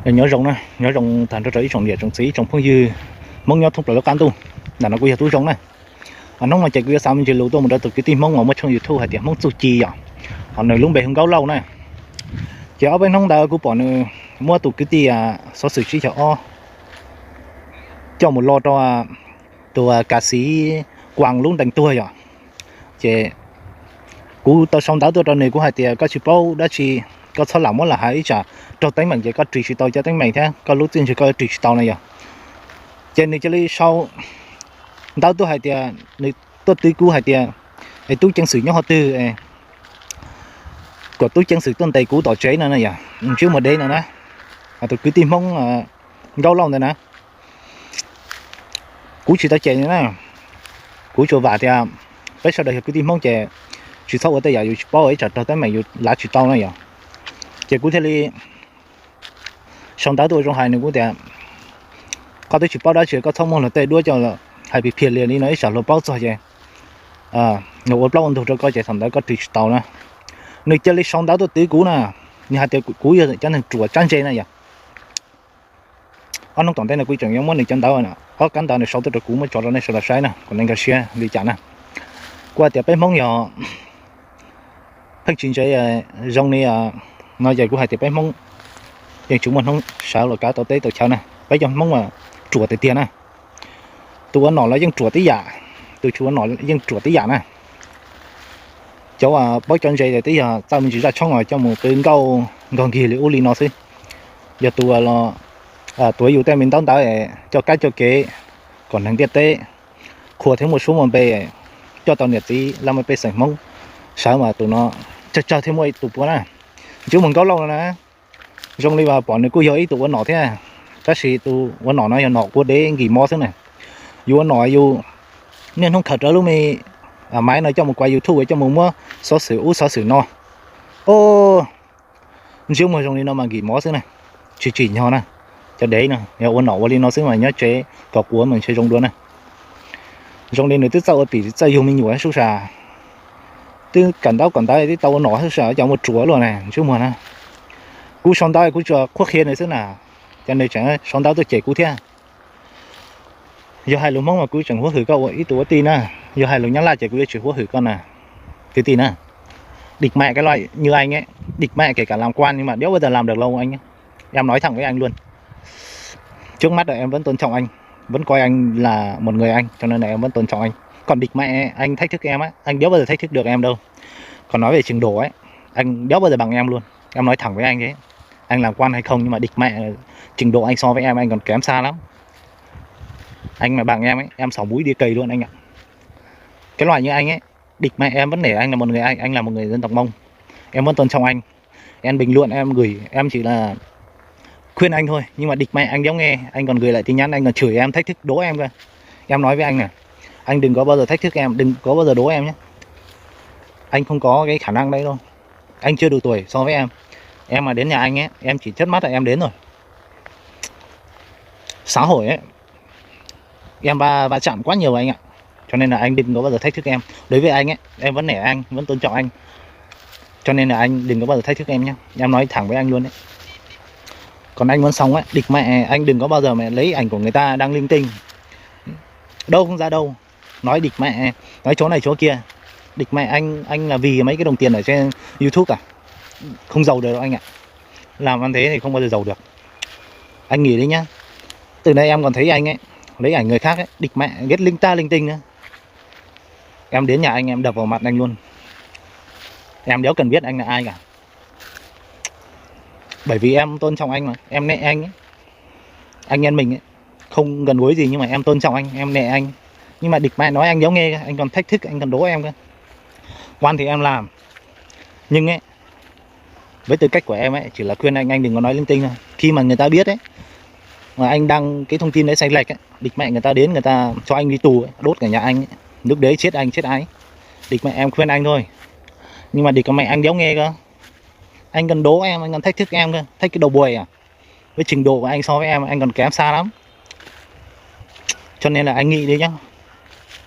Nyob zoo na, nyob zoo tag nrho rau ib tsoom niam tsoom txiv ib tsoom phooj ywg Hmoob nyob thoob plaws lub qab ntuj. Ntawm no kuv yog Tub Zoo na. Hnub no ces kuv yuav xa me ntsis lus tuaj mus rau tus kwv tij Hmoob uas muaj tshooj YouTube hais tias Hmoob Txuj Ci yom, ho nws lub npe hu Nkaub Lauj na. Ces ob peb hnub ntawd kuv pom nws muab tus kwv tij xov xwm tsib caug ob coj mus lo rau tus kav xiv Kuas lub ntees tuag yom. Ces kuv tau sau ntawv tuaj rau nws, kuv hais tias koj tsis paub dab tsi, koj txhob lam muab lam hais ib tsam raug teeb meem ces koj ris tsis tau cov teeb meem thiab koj lub txiaj ntsig koj ris tsis tau no yog. Ces nws cia li sau ntawv tuaj hais tias nws tuaj twv kuv hais tias es tub ceev xwm nyob qhov twg, kom tub ceev xwm tuaj ntes kuv tom tsev no na yog, ntsib mus dev no na. Tus kwv tij Hmoob Nkaub Lauj ntawd na, kuv tsis tau cem na. Kuv tsuas vam tias peb sawv daws yog kwv tij Hmoob ces tsis txhob ua tej yam yus tsis paub ib tsam raug teeb meem yus lav tsis tau na yog. Ces kuv thiaj li sau ntawv tuaj zoo hais nws, kuv tias koj twb tsis paub dab tsi koj txhob muab luag tej duab coj hais phiaj phiaj li no ib tsam luag paub txog ces luag ua plaub ua ntug rau koj ces thaum ntawd koj ris tsis tau na. Nws cia li sau ntawv tuaj twv kuv na, nws hais tias kuv yog cov neeg ruam tsab ntse na yog. Ob hnub tom ntej no kuv tseem yuav muab nws cov ntawv, ob kab ntawv nws sau tuaj rau kuv muab tso rau nej sawv daws saib na kom nej nkag siab li cas na. Kuv hais tias peb Hmoob yog pheej tsis ntse zoo li no ces kuv hais tias peb Hmoob yeej tsis muaj hnub sawv los kav tau teb tau chaw na, peb cov Hmoob mas ruam tiag tiag na. Tus ua nom los yeej ruam tib yam, tus tsis ua nom yeej ruam tib yam na. Cov paub cov ntse twb yog txawj me ntsis zaj tshoob los coj mus pw nkauj nkog nkig li ub li no xwb. Yog tus los tuav yus tej me ntaub ntawv coj kab coj kev kom neeg ntiaj teb qhuas thiab muaj suab muaj npe, coj tau niam txiv laj mej pej xeem Hmoob sawv mas tus no tsawg tsawg thiaj muaj ib tus puav na. Ntsib mus Nkaub Lauj no na, zoo li as pom nws kuj yog ib tug ua nom thiab, tab sis tus ua nom no yog nom quav dev nkim mov xwb na. Yus ua nom yus niaj hnub khaws rawv lub me maiv no coj mus kuav YouTube coj mus muab xov xwm ub xov xwm no. Ntsib mus zoo li no mas nkim mov xwb na, tsis tsim nyog na. Cov dev no yog ua nom ua li no xwb mas nyob tsev kom quav mas ntshe zoo dua na. Zoo li nws twb txawj ua pim txawj yug me nyuam sub sa, twb kawm ntaub kawm ntawv twb tau ua nom sub sa cov muaj ruam luaj na ntsib muag na. Kuv sau ntawv kuv tsuas qhuab qhia nws xwb na, ces nws tseem sau ntawv tuaj cem kuv thiab. Yog hais lus Hmoob mas kuv tseem huab hwm koj ua ib tug ua tij na, yog hais lus Nyab Laj ces kuv yuav tsis huab hwm koj na, kwv tij na. Địch mẹ cái loại như anh ấy, địch mẹ kể cả làm quan nhưng mà đéo bao giờ làm được lâu anh nhé. Em nói thẳng với anh luôn. Trước mắt là em vẫn tôn trọng anh, vẫn coi anh là một người anh, cho nên là em vẫn tôn trọng anh. Còn địch mẹ anh thách thức em á, anh đéo bao giờ thách thức được em đâu. Còn nói về trình độ ấy, anh đéo bao giờ bằng em luôn. Em nói thẳng với anh thế. Anh làm quan hay không nhưng mà địch mẹ trình độ anh so với em anh còn kém xa lắm. Anh mà bằng em ấy, em sáu múi đi cầy luôn anh ạ. Cái loại như anh ấy, địch mẹ em vẫn nể anh là một người anh, anh là một người dân tộc Mông. Em vẫn tôn trọng anh. Em bình luận em gửi, em chỉ là khuyên anh thôi nhưng mà địch mẹ anh đéo nghe, anh còn gửi lại tin nhắn, anh còn chửi em, thách thức đố em cơ. Em nói với anh nè, anh đừng có bao giờ thách thức em, đừng có bao giờ đố em nhé. Anh không có cái khả năng đấy đâu. Anh chưa đủ tuổi so với em. Em mà đến nhà anh ấy, em chỉ chớp mắt là em đến rồi. Xã hội ấy, em va va chạm quá nhiều anh ạ. Cho nên là anh đừng có bao giờ thách thức em. Đối với anh ấy, em vẫn nể anh, vẫn tôn trọng anh. Cho nên là anh đừng có bao giờ thách thức em nhé. Em nói thẳng với anh luôn đấy. Còn anh muốn sống ấy, địch mẹ, anh đừng có bao giờ mà lấy ảnh của người ta đăng linh tinh. Đâu không ra đâu. Nói địch mẹ, nói chỗ này chỗ kia. Địch mẹ anh, anh là vì mấy cái đồng tiền ở trên YouTube à? Không giàu được đâu anh ạ. Làm ăn thế thì không bao giờ giàu được. Anh nghỉ đi nhá. Từ nay em còn thấy anh ấy, lấy ảnh người khác ấy, địch mẹ, ghét linh ta linh tinh nữa. Em đến nhà anh em đập vào mặt anh luôn. Em đéo cần biết anh là ai cả. Bởi vì em tôn trọng anh mà, em nệ anh ấy. Anh em mình ấy, không gần gũi gì nhưng mà em tôn trọng anh, em nệ anh. Nhưng mà địch mẹ nói anh đéo nghe, anh còn thách thức, anh còn đố em cơ. Quan thì em làm. Nhưng ấy, với tư cách của em ấy, chỉ là khuyên anh, anh đừng có nói linh tinh thôi. Khi mà người ta biết ấy, mà anh đăng cái thông tin đấy sai lệch ấy, địch mẹ người ta đến, người ta cho anh đi tù ấy, đốt cả nhà anh ấy. Lúc đấy chết anh, chết ai. Địch mẹ em khuyên anh thôi. Nhưng mà địch mẹ anh đéo nghe cơ. Anh còn đố em, anh còn thách thức em cơ. Thách cái đầu buổi à? Với trình độ của anh so với em, anh còn kém xa lắm. Cho nên là anh nghỉ đi nhá.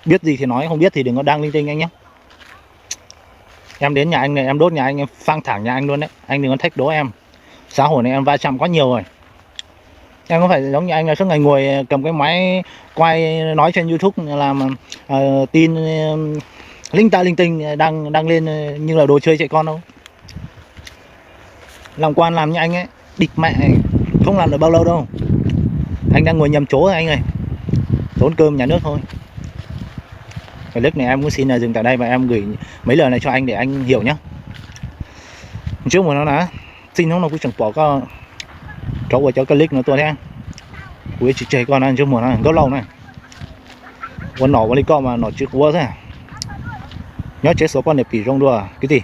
Biết gì thì nói, không biết thì đừng có đăng linh tinh anh nhé. Em đến nhà anh này, em đốt nhà anh, em phang thẳng nhà anh luôn đấy. Anh đừng có thách đố em. Xã hội này em va chạm quá nhiều rồi. Em có phải giống như anh là suốt ngày ngồi cầm cái máy quay nói trên YouTube là mà, ờ, tin, ờ, linh ta linh tinh đăng đăng lên, ờ, như là đồ chơi trẻ con đâu. Làm quan làm như anh ấy, địt mẹ, không làm được bao lâu đâu. Anh đang ngồi nhầm chỗ anh ơi. Tốn cơm nhà nước thôi. Cái clip này em cũng xin là dừng tại đây và em gửi mấy lời này cho anh để anh hiểu nhé. Trước một nó là xin không nó cũng chẳng bỏ có cháu của cháu cái clip nó tua thế. Của chỉ chơi con nó trước một nó gốc lâu này. Ua nom ua li koj mas nom tsis quav xwb. Nyob tsev xuas poj niam pim zoo dua kwv tij.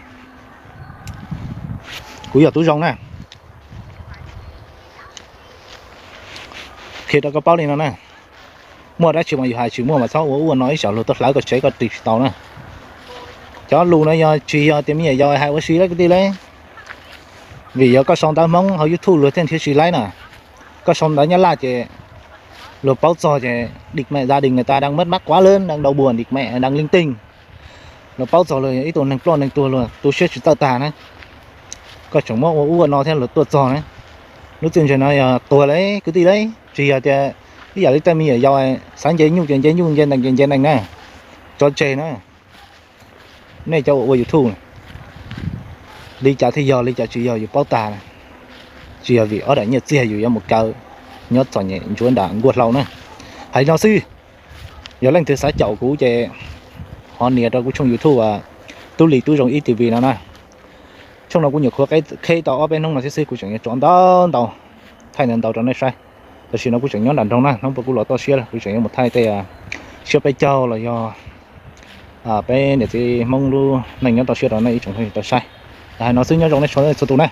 Kuv yog tub zoo na. Qhia rau koj paub li no na. Muaj dab tsi mas yus hais tsis muaj mas txhob ua ub ua no ib tsam luag tuaj hlawv koj tsev koj ris tsis tau na. Cov lus no yog tsis yog tias me nyuam yaus hais ua si lawm kwv tij lauj. Vim yog koj sau ntawv Hmoob hauv YouTube luag thiaj nrhiav tsis laib na. Koj sau ntawv Nyab Laj ces luag paub txog ces địch mẹ gia đình người ta đang mất mát quá lớn, đang đau buồn, địch mẹ đang linh tinh. Luag paub txog luag ib tug neeg ploj neeg tuag luag tu siab tsis txawj tag na. Koj tseem muab ua ub ua no thiab luag tuaj txog na. Lub txiaj ntsig no yog tuag lauj kwv tij lauj, tsis yog tias ib yam li tej me nyuam yaus xav nce nyuj ces nce nyuj, nce nees ces nce nees na. Tso tseg na. Nej cov uas ua YouTube, li cas thiaj yog li cas tsis yog yus paub tag. Tsis yog vim ob daim nyiaj txiag yus yuav mus kaw nyob txom nyem ntsuav nram nkuaj hlau na. Hais li no xwb, yog leej twg xav caum kuv ces ho nias rau kuv tshooj YouTube Tub Lis Tub Zoo Ib TV no na. Tshooj no kuv nyuam qhuav qhib tau ob peb hnub no thiab xwb, kuv tseem yuav tso ntau ntau, thaij ntau ntau rau nej saib. Tam sim no kuv tseem nyob nram nroog na, hnub puas kuv los toj siab, kuv tseem yuav mus thaij tej siab peb caug los yog peb niam txiv Hmoob lub neej nyob toj siab rau nej ib tsoom tau saib. Hais no xwb, nyob zoo nej txhua tus na.